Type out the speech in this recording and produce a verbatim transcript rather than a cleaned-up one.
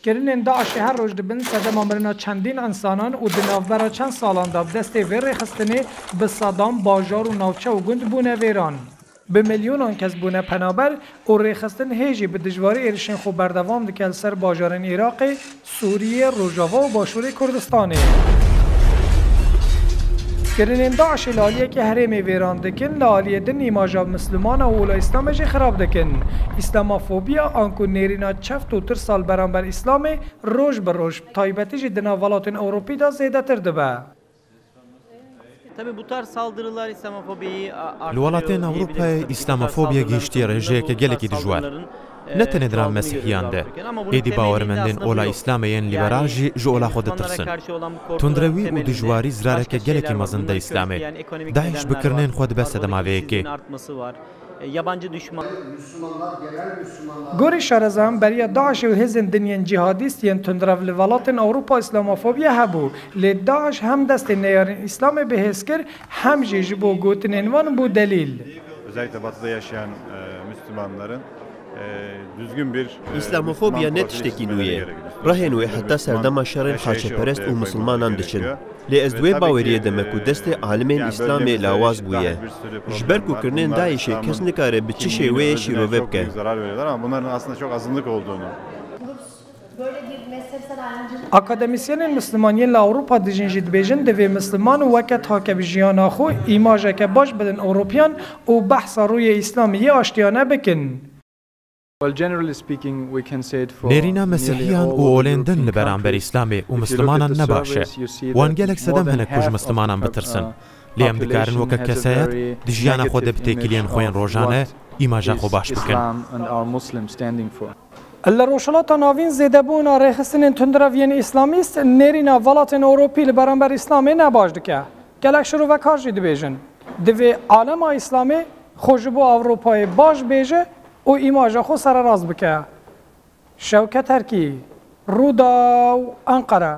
Kirinên DAIŞê her roj dibin sedema mirina çendîn însanan û di navbera çend salan de bi destê vê rêxistinê bi sedan bajar û navçe û gund bûne vêran. Bi milyonan kes bûne penaber û rêxistin hê jî bi dijwarî êrişên xwe berdewam dike li ser bajarên Iraqê, Sûriyê, Rojava û Başûrê Kurdistanê. Kirinên DAIŞê li aliyekê herêmê vêran dikin, li aliyê din îmaja Mislimana û ola Îslamê jî xirab dikin. Îslamofobiya anku nêrîna çeft û tirsa li beramber Îslamê roj bi roj, bi taybetî jî di nav welatên Ewropî de zêdetir dibe. Tabii bu tarz saldırılar İslamofobiyi a-, Li welatên Ewropayê Îslamofobiya gihîştiye rêjeyeke gelekî dijwar. Ne tenê di nav Mesîhiyan de. Êdî bawermendên ola Îslamê yên lîberal jî ji ola xwe ditirsin. Tundrewî û dijwarî zirareke gelekî mezin de Îslamê. DAIŞ bi kirinên xwe dibe sedema vê yekê. Yabancı düşman. Gorî şarezan beriya DAIŞê û hêzên din yên cîhadîst yên tundrev li welatên Ewropa Îslamofobiya hebû, lê DAIŞ hem destê neyarên Îslamê bi hêz kir, hem jî ji bo gotinên wan bû delîl. Özellikle batıda yaşayan, e, Müslümanların, e, düzgün bir, e, Îslamofobiya ne tiştekî nû ye. Rehên wê heta serdema şerên xaçeperest û misilmanan diçin. Lê ez di wê baweriyê de me ku destê alimên Îslamê lawaz bûye. Ji ber ku kirinên DAIŞê kes nikare bi çi şêweyê şîrove bike. Akademisyenên Misliman yên li Ewropa dijîn jî dibêjin, divê Misliman weke take bi jiyana xwe îmajeke baş bidin Ewropiyan û behsa rûyê Îslamî yê aştiyane bikin. Nêrîna Mesîhiyan û olên din li beramber Îslamê û Mislimanan ne baş e. Wan gelek sedem hene ku ji Mislimanan bitirsin. Lê em dikarin weke kesayet di jiyana xwe de bi têkiliyên xwe yên rojane îmaja xwe baş bikin. Li Rojhilata Navîn zêdebûna rêxistinên tundrev yên îslamîst nêrîna welatên Ewropî li beramber Îslamê ne baş dike. Gelek şirovekar jî dibêjin, divê alema Îslamê xwe ji bo Ewropayê baş bêje û îmaja xwe sererast bike. Şewket Erkî, Rûdaw, Enqere.